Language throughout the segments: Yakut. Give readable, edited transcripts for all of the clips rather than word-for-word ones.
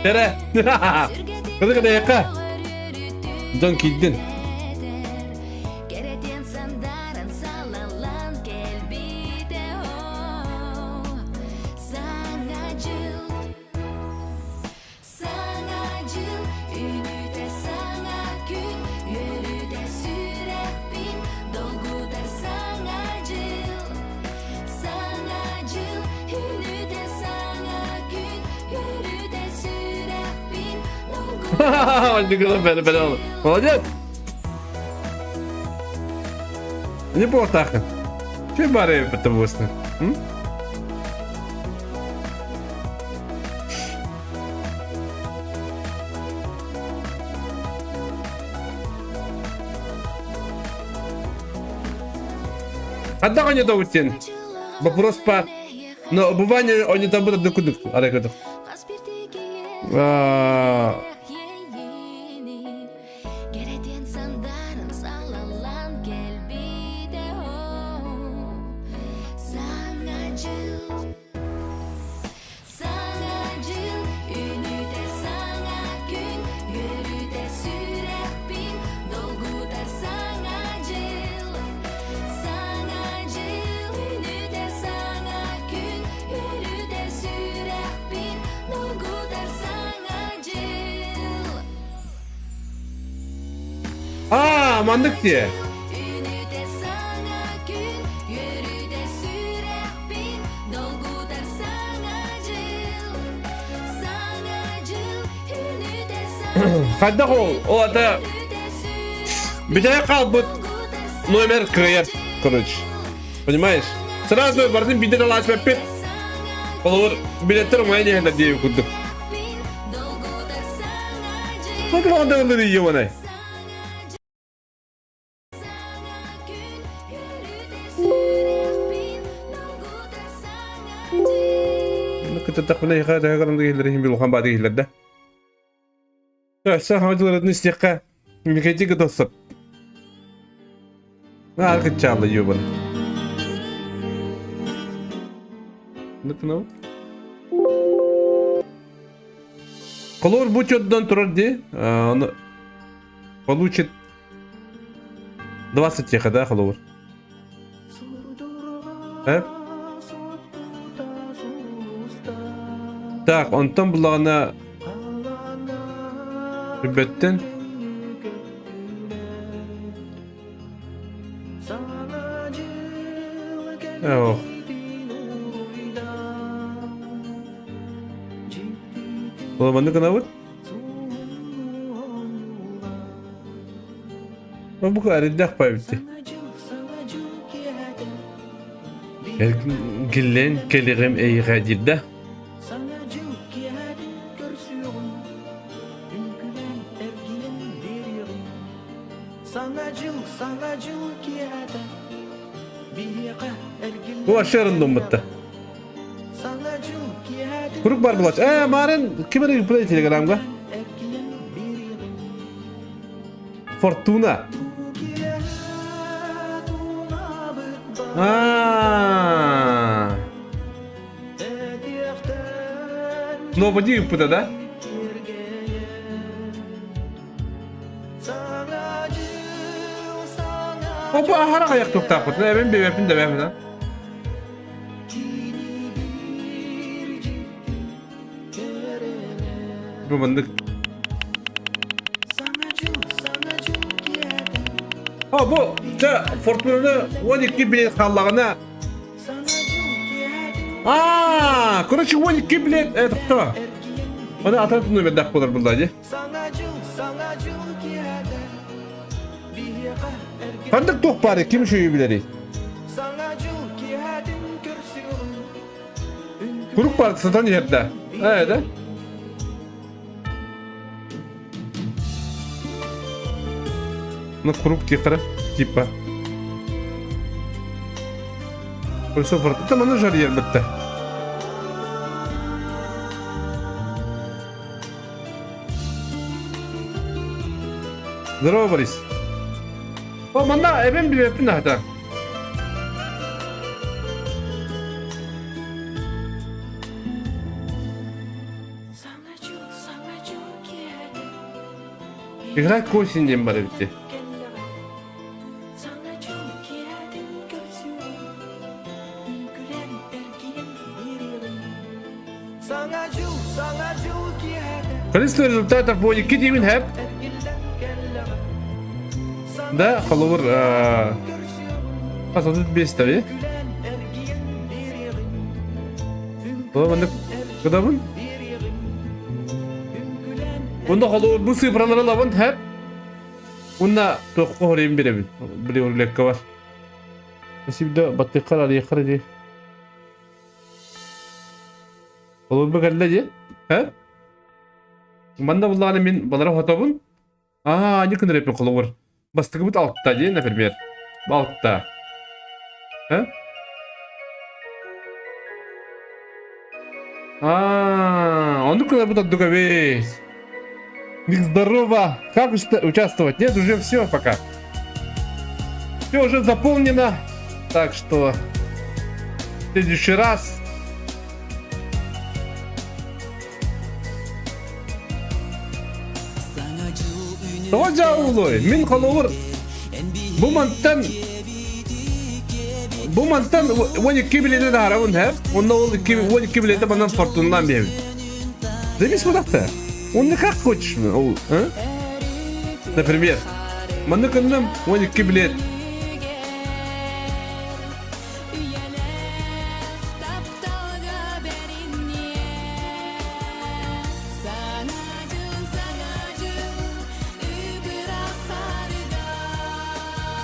Tere. Кызык эдэйэххэ. Дьон киирдин. Молодец! Не буолтааххын. Чи бары потому что. Хадда онньото сен? Вопрос по... Но бывание онньото будет докудук. Арай кудук. Аа, маннык дии. Хайдах ол? Ол ата бүтэйэ хаалбыт номер кыайар, короче. Понимаешь? Сразу бардын биирдэ талаачпаппыт. Холобур, билеттер умайан иһэллэр диэби курдук. Бу да ылыр Кытаттахпына иха төһө гынан киһилэр иһин билухан баады киһилэр да. Өссө хаҥа истиэххэ Микэти кытылсып. Наар кытчаалла юбын. Ныкынау. Колор бу чоддон турар ди. Он получит 20 теха, да, холобур? Э? Так, онтон булаҕына Үбэттэн Ох. Ол маннык гынабыт? Бу эрдээх баайбыт Гиллен кэлиҕим эйиэхэ диир да? Бу вообще рандоммутта. Курук бар булач. Э, марын ким эрэ ыыппыта телеграмга? Фортуна. А. Нободи ыыппыта да? Опа, аһара аяқ туктаахпыт. Эбин бэбэппин да бэбэппин. Бу маннык. О, бу чэ Фортунаны 12 билет хааллаҕына Аа, короче, 12 билет это кто? Оны атын номердаах буолар булла дии. Ханнык туох баар ким үчүгэй билэрий? Курук бар сытан иһэр да. Ээ да? Ну, круг тихо, типа. Колесо фортуна маны жарьер бітті. Здорово, Борис. О, манна эбэм билбэппин аһата. Игра к осени диэн бар эбит. Количество результатов по 2 диибин хэп. Да, холобур хас 35 таби. Ол маннык кыдабын. Онно холобур бу цифралары ылабын хэп. Уонна туохха хоройун бирэбин. Били рулетка бар. Спасибо баттыххар арыйаххар дии. Холобур кэллэ дии. Һэ? Манна буллаҕына мин балара хотобун. Аа, ани кынырыппын холобур. Бастакыбыт алта дии, например. Алта. Һэ? Аа, оннук кыларбыт ордук эбит. Здорово! Как участвовать? Нет, уже все пока. Все уже заполнено. Так что в следующий раз. Тоҕо дьаулуй? Мин холобур бу мантан бу мантан 12 билети таһарабын һэ. Онно ол 12 билети манан фортуннан биэбин. Завис будахта. Он как хочешь, ол, а? Например, манны кынным 12 билет.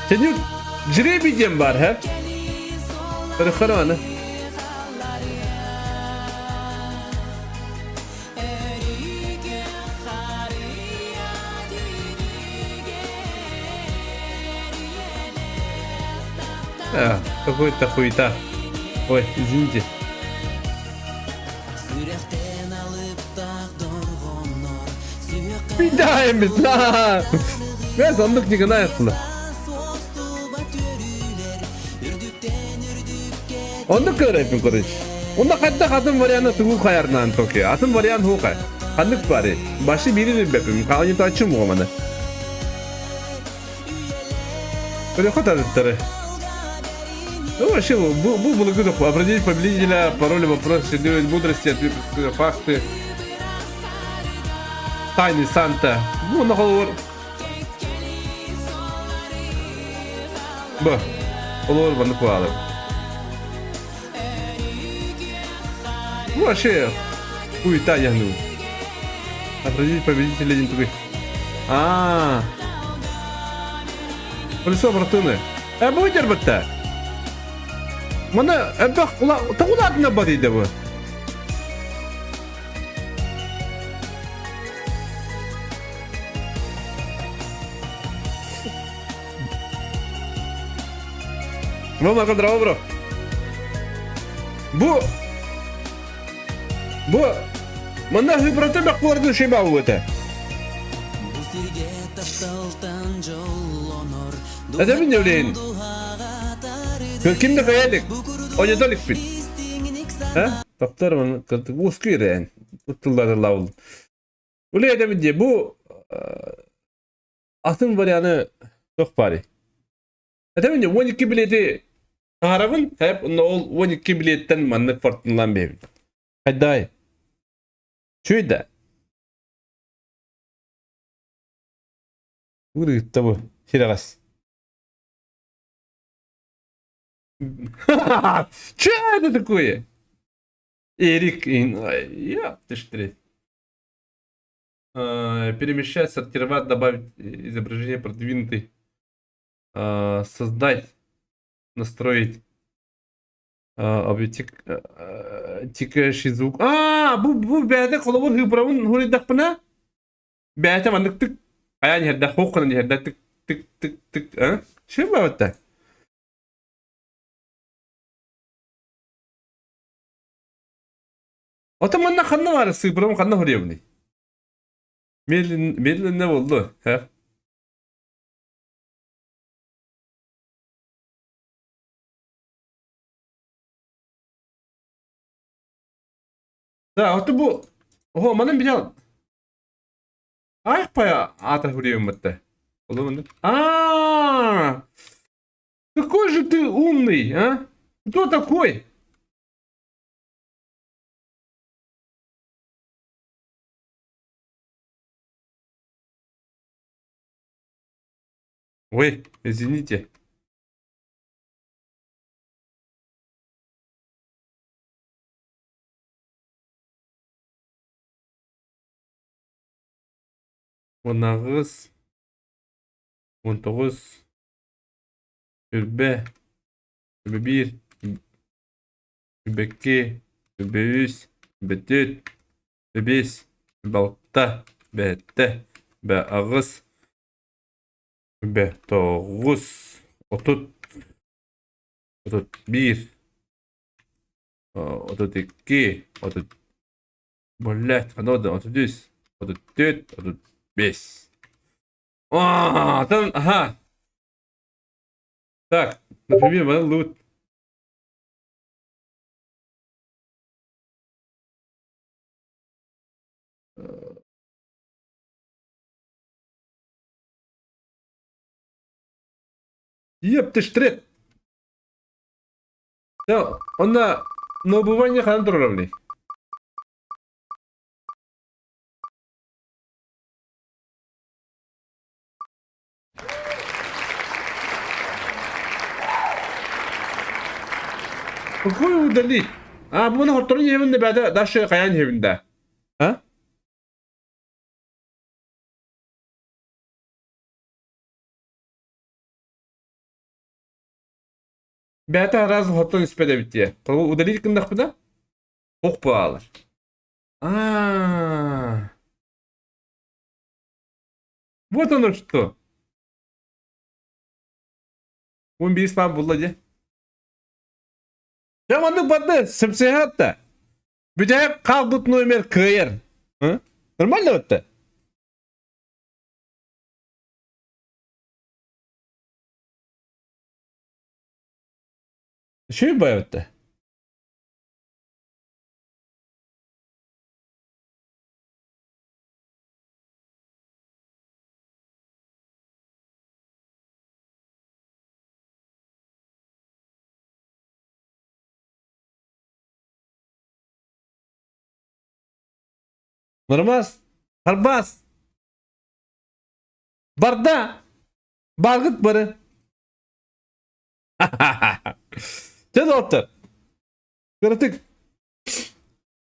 Сенин жребий диэн баар, һэ? Көрөххөр аны. А, какой-то хуета. Ой, извините. Пидаемыз! Мен соннук Николаевна. Оннук көрөппүн короче. Онно хайдах атын варианты тугу хайарнаан токи. Атын вариант хука. Ханнык бары. Башы бири билбеппин. Хааньы тачым маны. Переход адыттары. Ну, вообще, бу, бу былыргы определить победителя, пароль, вопрос, счастливой мудрости, факты, тайны Санта. Ну, на холовор. Б. Холовор банды куалы. Ну, вообще, хуета я ну. Определить победителя один такой. А, Колесо фортуны. Э, бу дербетте. Маны элбэх тоҕулаатына барыйда бу. Ну, Марко, здорово, бро. Бу бу манна хыпырата баккуардын шеба этэ. Этэбин дьэбилэйин. Ким да кайалик. Ойото иликпит. А? Токтор ууску ирээн. Тылларылаабыл. Уле этэбин дии бу атын варианы туох баарый? Этэбин дии 12 билети таһарабын, хэп ол 12 билеттен маннык фортунлаан биэбин. Хайдай. Чүй да. Ырыытта бу сирэҕэс. Че это такое? Эрик, я ты ж Перемещать, сортировать, добавить изображение продвинутый. Создать, настроить. Объектив тикающий звук. Аа, бу бу бэйэтэ холобур хыыпырабын хуруйдахпына бэйэтэ маннык тык айаан иһэрдэх хоох гынан иһэрдэх тык тык тык тык а чем бабатта? Ото манна ханна баар сыыпырабын ханна хуруйабыный? Медленно болду. Ха? Да, ото бу Ого, манан билэн Ай пая аата хуруйумматта. Олу А, какой же ты умный, а? Кто такой? Ой, извините. 18, 19, 20, 21, 22, 23, 24, 25, 26, 27, 28, 29, 30, 31, 32, 30, блять, 33, 34, 35. А, там, ага. Так, например, лут. Ептештрет. Онно на убывание ханан турурамный. Какой удалить? А, буну хотторун иһэбин да бэдэ дальше хайаан иһэбин да. А? Бэйэтэ араас хотон испэт эбит диэ. Удалить гыннахпына ох баалар. А. Вот оно что. 11 пан булла дии. Дьэ маннык барды сымсыһа атта. Бүтэһик хаалбыт номер кыайар. Нормально бытта? Үчүгэй баайбытта. Нормас, Харбас, Барда, Баргыт бары. Чэ доҕоттор, кыратык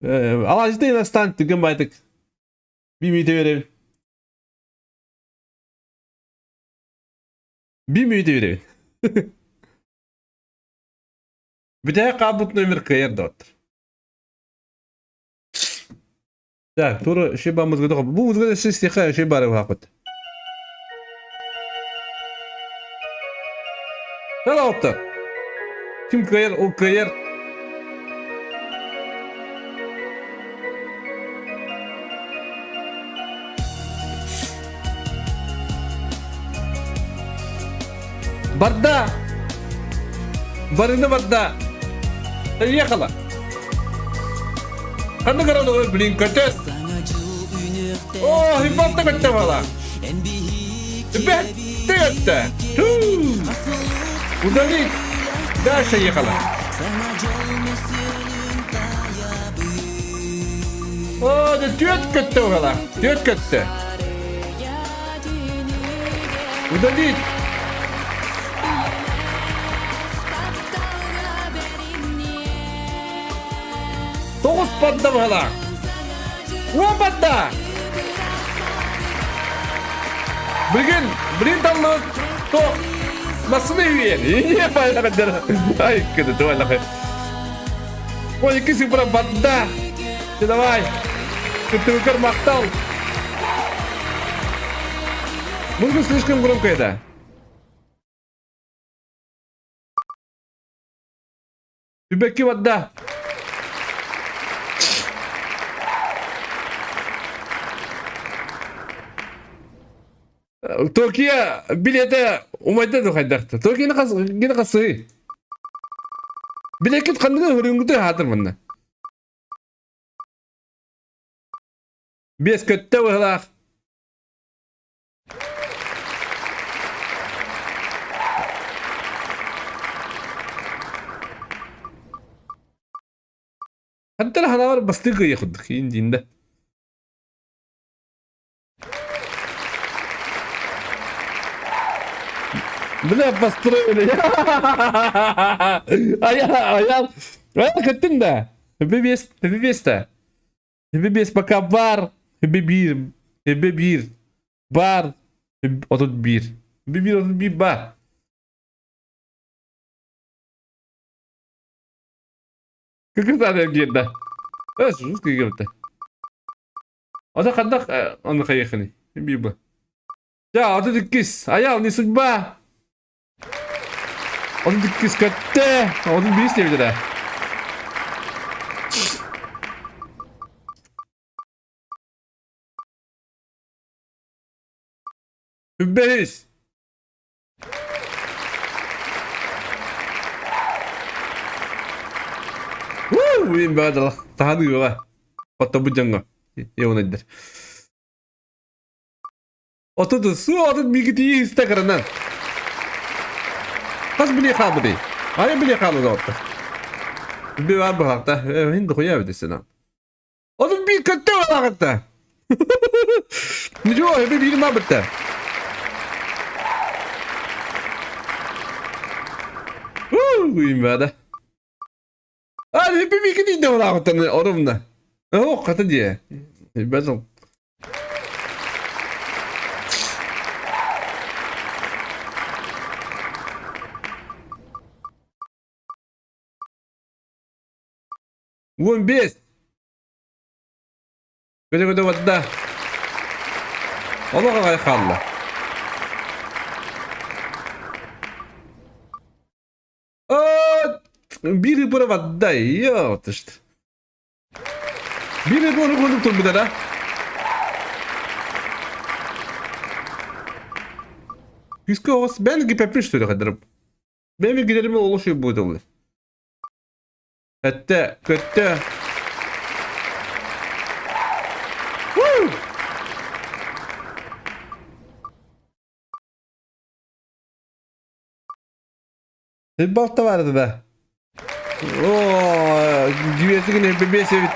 алаадьыта инастаан түргэн баайтык биир мүнүүтэ биэрэбин. Биир мүнүүтэ биэрэбин. Бүтэһик хаалбыт номер кыайар доҕоттор. Так, тура шиба музыка бу музыка стиха шиба бары Hello, Ким кыайар, ол кыайар. Барда! Барыны барда! Поехала! Ханна көрөн блин көтөр. О, хиппалта көттө бала. Бетте көттө. Удалить. Дальше ехала. О, да түөрт көттө бала. Түөрт көттө. Удалить. Тоҕус падда быһалаах. Уон падда! Бүгүн блин таллыбыт то массыына үүйэн. Ай, кыды туаллах. 12 цифра барда. Давай. Кыттыбыккар махтал. Музыка слишком громкая, да. Түбэкки барда. Токио билиэтэ умайда да хайдахта. Токионы хас гина хасыы. Билиэккит ханныгы хөрүнгүтү хаатыр манна. Биэс көттө быһылаах. Хантан ханаабар бастыы кыйа курдук иин да. Бля, построили. Аял, аял көттүн да. Бебес, бебес да. Бебес пока бар, бебир, бебир, бар, 31. Бебир 31 бар. Кыргызстан киирдэ. Өс, русский киирдэ. Ата хандах оны хайыхыны. Биба. Я, 32. Аял, не судьба. 32 көттө. 31 диэбитэ. Бэһис. Мин баадала таһаныыга оттон дьоҥҥо ионайдар. Отут су отут бигитии истэ кыранан. Хас биле хаалбытый? Айа биле хаалбыт отта. Би бар быһахта. Хин дохуя битесен. Отут биир көттө балаҕатта. Ничего, эби биир ма битте. Уймада. А, эби биир китинде балаҕаттан орумна. О, хата дие. Бәзил. 15. Көтө-көтө барда. Олох аҕай хаалла. Биир ыпыра барда. Йоо, тышт. Биир ыпыра курдук турбута да. Күүскэ оҕус бэйэн гипеппин что ли хадырым. Бэйэм гидерим олус буутуллар. Өттө, көттө. Балта барды да. О, дүйэтигин бебес эбит.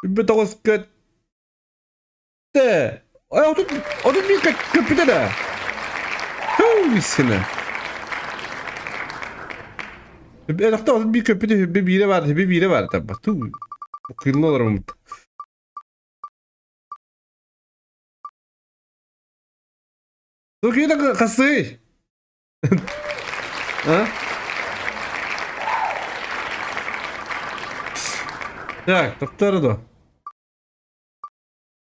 Үббэ тоҕус көт 31 көппүтэ да. Хүү Элэхтэ 31 көппүтэ хүббэ биирэ бар, хүббэ биирэ бар табба. Туу. Кыылла олороммут. Тукида хасы. А? Так, тоқтар да.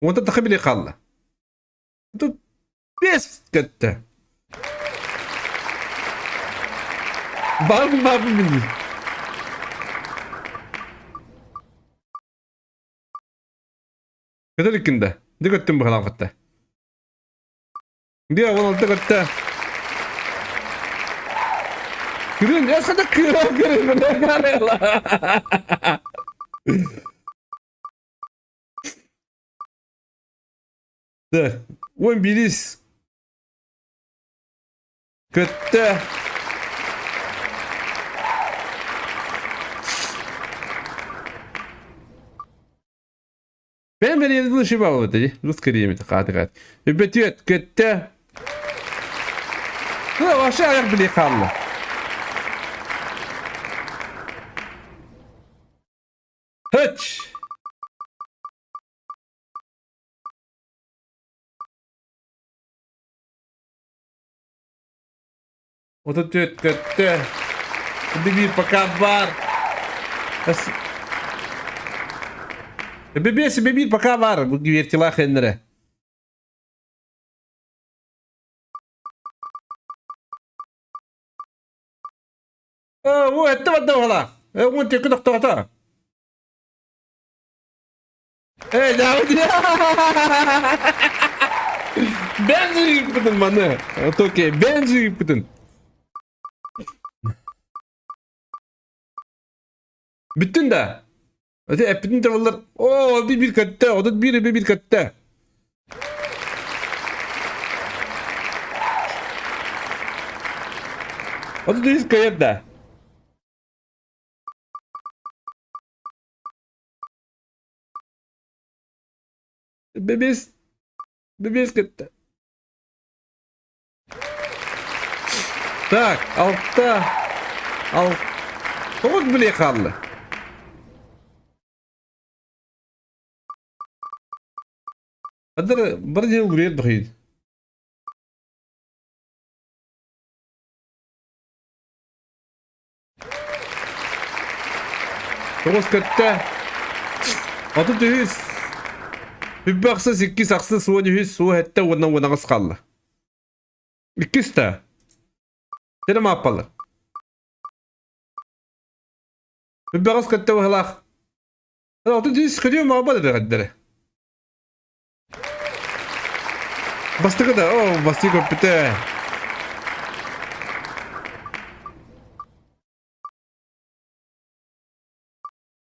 Онтон тахы били хаалла. Тут бес көттө. Бабын бабын мини. Көтөр иккинде. Ди көттүм быһалаан көттө. Ди 16 көттө. Күрүн, эс хата кыра кырын Так, 11 көттө. Бэйэм бэриэдин ошибал дии. Русское хааты хаат. Үбэтүөт көттө. Ну, вообще аяк биле хаалла. Höç! 34 көттө. Биир пока бар. Бебес бебир пока бар. Бу вертилах эннере. О, это вот давала. Он тебе куда кто-то. Э, Бенжи ыыппытын маны. Токе, Бенжи ыыппытын. Бүттүн да. Öte эппитин табыллар. О, bir bir kötte, o da bir bir bir kötte. O da düz kayıp Бэбиэс бэбиэс кытта. Так, алта ал тоҕус билиэ хаалла. Хадыр бір жыл үрер дохид. Тоҕус көттө. 33. Үббэ ахсыс, иккис ахсыс, 13, суо сэттэ уонна уон аҕыс хаалла. Иккис да. Сирэ мааппалар. Үббэ аҕыс көттө быһылаах. 33 көтүө мааппа да бэҕэрдэрэ. Бастакы да, о, бастакы көппүтэ.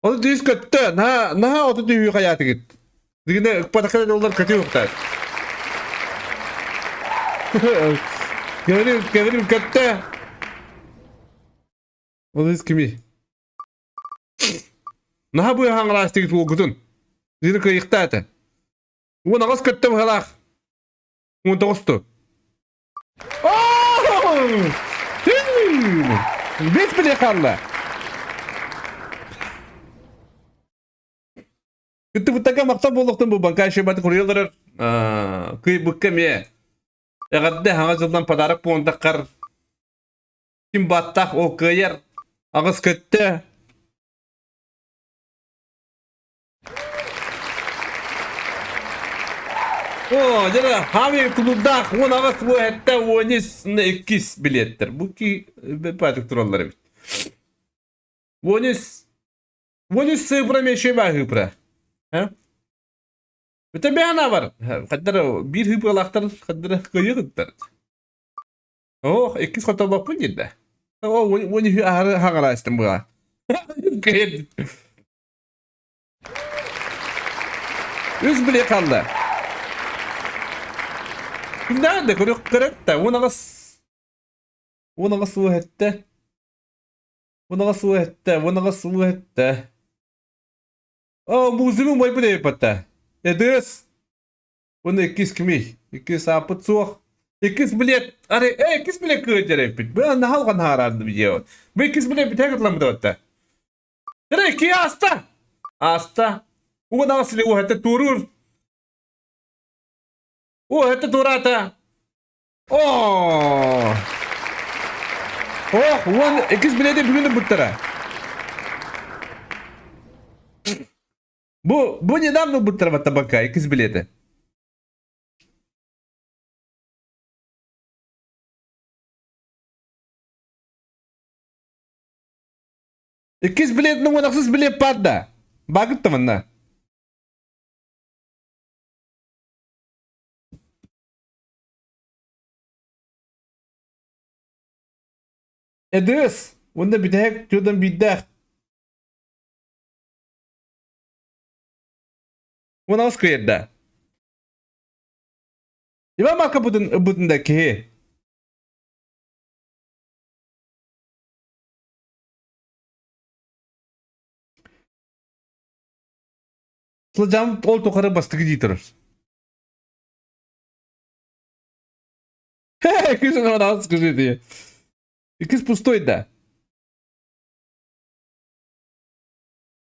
Ол дүйүс көттө, наһаа, наһаа оту дүйүү хайаатыгыт. Дигинэ ыкпатака да олар көтүү уктаат. Говорим, говорим, көттө. Ол из кими? Наһаа бу хаҥалаастыгыт уолгутун. Дигинэ кыайыктаата. 18 көттө быһалаах. 19-ту. Бэс биле хаалла. Кыттыбыттарга махтал буолуохтун бу банка шебаты куруйаллар кыйбыкка эмиэ эҕэрдэ хаҥа дьылдан подарок пуондаххар ким баттах ол кыайар аҕыс көттө О, дьэ, хаамыы тулуурдаах 18 17 13 иккис билиэттэр. Бу ки бэппаатык тураллар эбит. 13 13 цифра меньше баа хыпра. Бүтэ бэйэна бар. Хаддар биир хыпыалаахтар хаддар кыйыгыттар. Ох, иккис хотоллоппун диирдэ. О, уон үһү аһары хаҥалаастым быға. Үс билиэ хаалла. Кимнээх да көрүөх көрөт да 18 18 уу эттэ. 18 уу эттэ, 18 уу эттэ. О, музыка мойбут эбиппатта. Эдыс. Уонна иккис кимий? Иккис ааппыт суох. Иккис билиэт, ары, э, иккис билиэт кыайдар эппит. Бу наһаа улахан хаараанды видео. Бу иккис билиэт бүтэһик ытыламмыт батта. Эрэ икки ааста. Ааста. Угун аҕыс или уһатта туоруур. Уһатта туораата. Оо! Ох, уон иккис билиэти бүгүн ылбыттара. Бу, бу недавно ылбыттара батта иккис билиэти. Иккис билет, ну ахсыс билет бар да. Багытта манна. Эдыс, уонна бүтэһик тюдан биирдээх. 16 кыйырда. Иван Марка бутун бутун да киһи. Сылдьам ол тухары бастакы дии турар. Кыыс ону скажи ты. Иккис пустой да.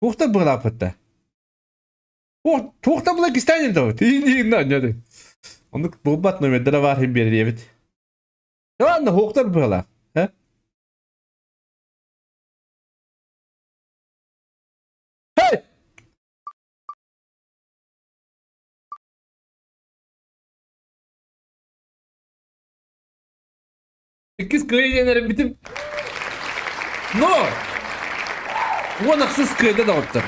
Туохтан быһалааппыт Туохтан була кистээн да Оннук буолбат номердара баар иһин биэриэбит. Ладно, хуохтар быһалаах. Иккис кыайыы диэн эрэммитим. Но! 18 кыайда доҕоттор.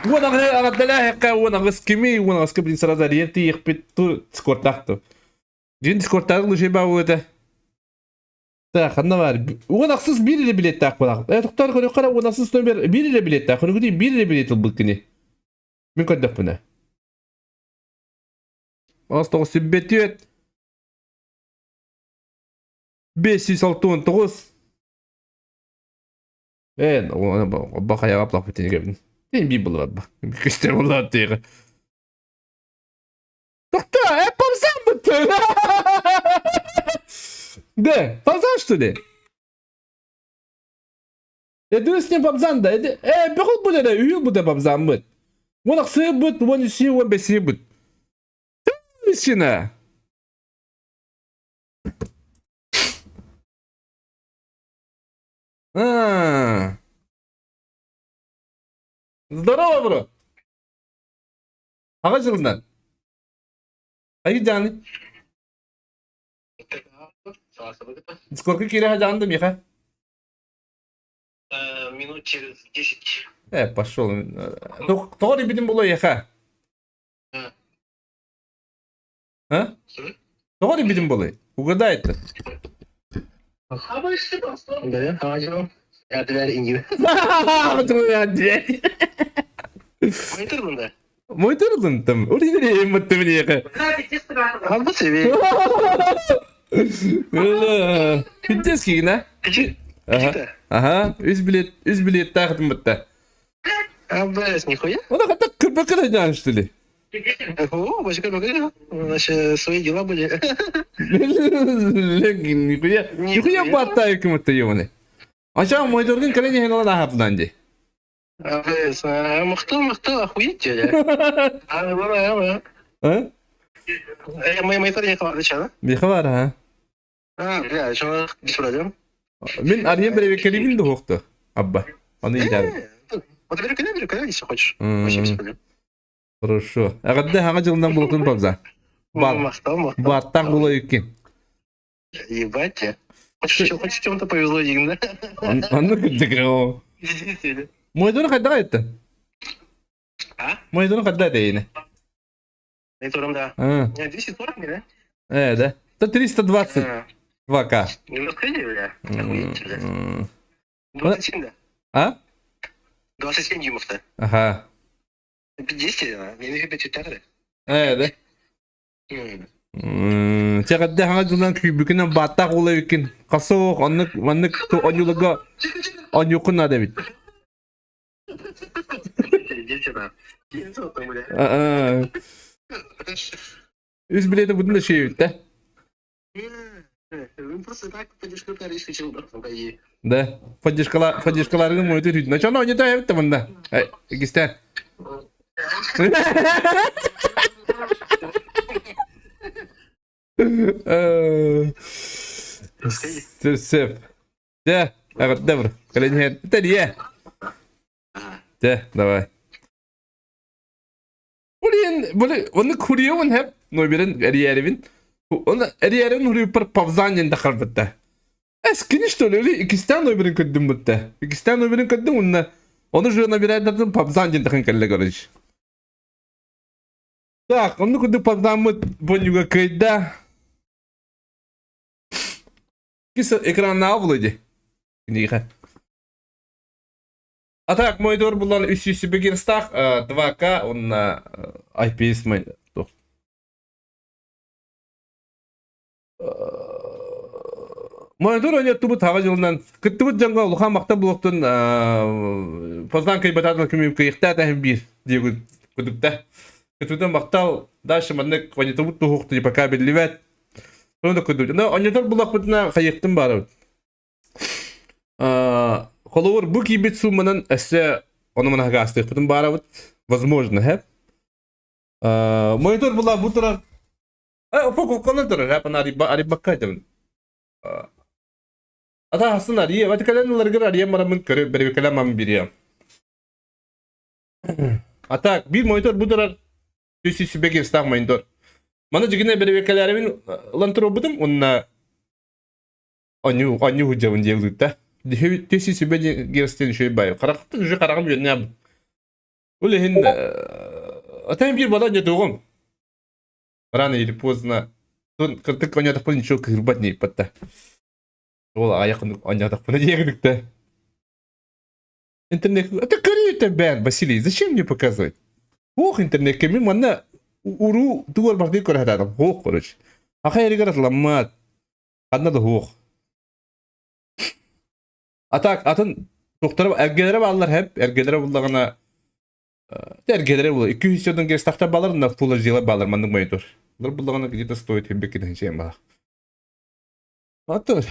18 аҕардалааһыкка 18 кими 18 блин сразу арыйан тиийиэхпит ту скортаах ту. Дьин скортаах лучше баа Так, ханна баар? 18 биир эрэ билеттээх буолаах. Э, тохтоор көрүөххэ 18 номер биир эрэ билеттээх. Көрүгүтүй биир эрэ билет ылбыт кини. Мин көрдөхпүнэ. 9 9 569. Э, бахаяға плах битин Тин би булар ба. Көстөр булар тиги. Тохта, э, павзан бутты. Да, павзан что ли? Я думаю, с ним павзан да. Э, бөхөл бу да, үйүл бу да павзан быт. Вон аксы быт, вон үси, вон беси быт. Мужчина. А. Здорово, бро. Аҕа дьылынан. Айы дьааны. Сколько киирэ дьааны да миэхэ? Минут через 10. Э, пошел. Тоҕо рибитин була ехэ? А? Тоҕо рибитин буолай? Угадай это. Да, аҕа Дверь ингиби. Мой да? Мой там. Уридери маттымниэхэ. Албас эби. Пиздец кигина. Ага. Ага. Үс билет, үс билет таахытым бытта. Абас, нихуя. Она хотя кырбакы да что ли? О, башка бакы. Наши свои дела были. Нихуя. Нихуя баттаю ким-то ёбаный. Ача мойдоргун кэлэн иһэн ылан аһапынан дии. Абас, махтал, махтал, охуеть тебе. А? Мы мы тоже не Миха бар, а? А, бля, что без проблем. Мин арыйан бэрэбиэккэлиибин да уохту. Абба. Аны иитээбит. Вот бери коня, бери коня, если хочешь. Вообще без проблем. Хорошо. Эҕэрдэ хаҥа дьылынан булутун папза. Бар. Махтал, махтал. Бааттаах була юккин. Ебать. Хочешь, хочешь чем-то повезло, дигин, да? Оннук кырдьык оо. Мойдуну хайдах айттын? А? Мойдуну хайдах этэйини? Монитором, да. У меня 240 не, да? Э, да. Это 320 2К. Не раскрыли, бля? Охуеть, бля. 27, да? А? 27 дюймов-то. Ага. 10, мен 5 Э, да. Чэҕэрдэ хаҥа дьылынан күүбүкүнэн бааттаах уола эбиккин. Хаса суох, оннук маннык онньууларга онньуоххун наада эбит. Үс билиэтэ бутун да үчүгэй эбит да. Да, поддержкала поддержкаларгын мойду түүтүн. Чоно онньото эбит да мында. Иккистээн. Сөп. Дьэ, эҕэрдэ быр. Кэлэн иһэн. Тэрийэ. Дьэ, давай. Блин, блин, оны курьерын хеп, номерин эрийэрибин. Оны эрийэрин хуруйпар павзан диэн тахарбытта. Эскини что ли, или иккистээн номерин көрдүм бутта. Иккистээн номерин көрдүм, онна оны же набирайдардым павзан диэн тахан кэллэ короче. Так, онну курдук павзаммыт бонньуга кыайда. Кис экраннааҕы булуйди. Кинигэ. А так, мой булан 300 герстах 2К, он на IPS мой. Монитор ойноттубут хаҕа дьылынан кыттыбыт дьоҥҥо улахан махтал буолуохтун Познан кыйбатаатын күмүм кыйыхтаа тэһин биир диэбит кудукта. Кытыбытын махтал дальше маннык мониторбут туһуохту пока биллибэт. Сону да кудут. Но монитор булахпытына хайыктым баарабыт. Холобур бу киирбит сууманан өссө ону манаһыга астыахпытын баарабыт. Возможно, хэ. Монитор була бу турар Фокукканан турар, апан арибакка айтабын. Ата хасын ария, бати кэлэн ыларгар ария марамын көрө бэрибикэлэн мам бириям. А так, биир монитор бу турар, 300 кирстаах монитор. Маны дьигинэ бэрибикэлээрибин ылан туруорбутум, уонна. Онньуу онньуу сылдьабын диэбитэ. Түс сүбэ герстен үчүгэй баайы. Харахтан уже хараҕым үөннээх. Ол иһин атайым биир бала онньотуоҕум. Рано или поздно кырдык онньотохпун ничего кыырбат нейпатта. Ол аҕайах онньотохпуна диэгиникте. Интернет это көрүү бээн Василий, зачем мне показывать? Ох, интернетке мин манна уруу тугар бардыы көрө сатаатым. Ох, короче. Аха эригэр атламмат. Ханна да суох. А так атын туохтара эргэлэрэ бааллар хэп, эргэлэрэ буллаҕына эргэлэрэ була 200 гестахта балар на Full HD балар маннык монитор. Улар буллаҕына где-то стоит хеббеккин хенчээн баах. Аты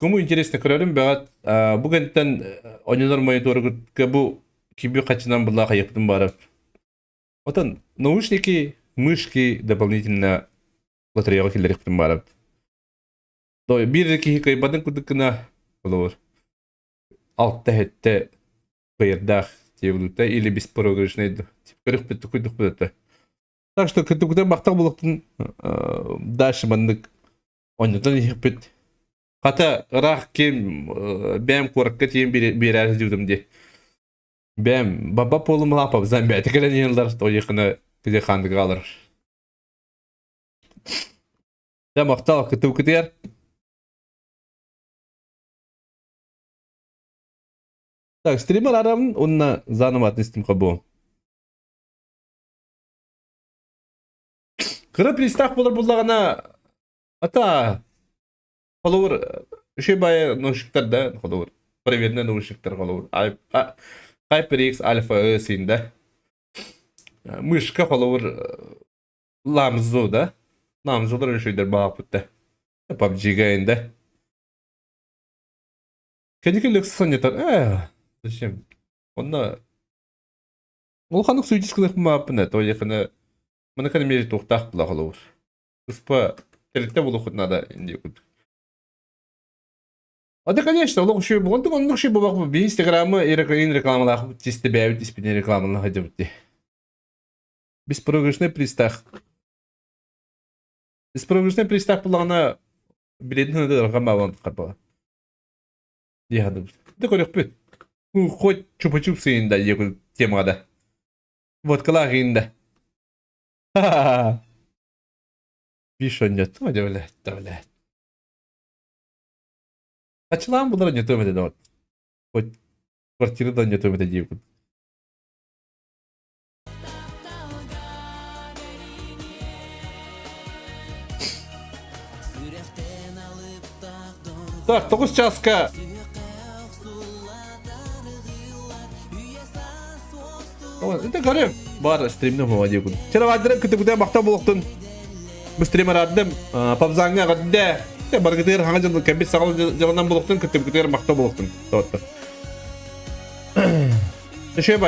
кому интересно көрөрүм бэҕэт бу кэнтэн ойнонор мониторгутка бу киби хачынан булла хайыктым барып. Отон наушники, мышки дополнительно лотереяҕа киллэриэхпитин баарабыт. Биир эрэ киһи кыайбатын курдук гына холобур алта сэттэ кыайардаах диэбилутта или беспроигрышный көрүхпүт куйдукпут Так что кытыкутан махтал булуктун дальше маннык онньотон иһиппит. Хата ыраах ким бэйэм куоракка тиийэн биэрээри сылдьыбытым дии. Бэйэм баба полум лаапабызан бэйэтэ кэлэн иһэллэр тоҕо киди хаандыга алар. Дьэ, махтал кытыы Так, стример арам уонна заново отнестим хабу. Кыра пристав болар буллаҕына ата холобур үчүгэй баайы наушниктар да холобур проверенный наушниктар холобур HyperX Alpha E да мышка холобур Ламзу да Ламзулар үчүгэйдэр баҕаппыт да PUBG-га инде Кэнники Lexus санньытар ээ зачем онно улаханнык суйдис гыныахпын баҕаппын ээ тоҕо маны кэнэ туохтаах була холобур туспа тэрилтэ булуоххут наада инди курдук А да, конечно, олох үчүгэй буолан оннук үчүгэй буолбах би Инстаграмы рекламалаах чисто бэйэбит испитин рекламалаах сылдьабыт дии. Беспроигрышный пристав. Беспроигрышный пристав буллаҕына билетин ыархан баалан харбала. Дии хадыбыт. Да көрөхпүт. Хоть чупа-чуп сыйында диэкул темаҕа да. Водкалаах иинда. Ха-ха-ха. Биш онньоттум дьэ блядь, да блядь. Ачылаан булар онньотуом этэ да Хоть квартира да онньотуом этэ диэбит. Так, 9 часка Это көрүм. Бар стримнем хуа диэкун. Чара кытыбыта махта буолуохтун. Бу стрим араардым. Пабзаңҥа эҕэрдэ. Баргытыгар хаҥа дьыл кэлбит саҕал дьылынан буолуохтун кытыбытыгар махта буолуохтун. Тоттор. Үшөй.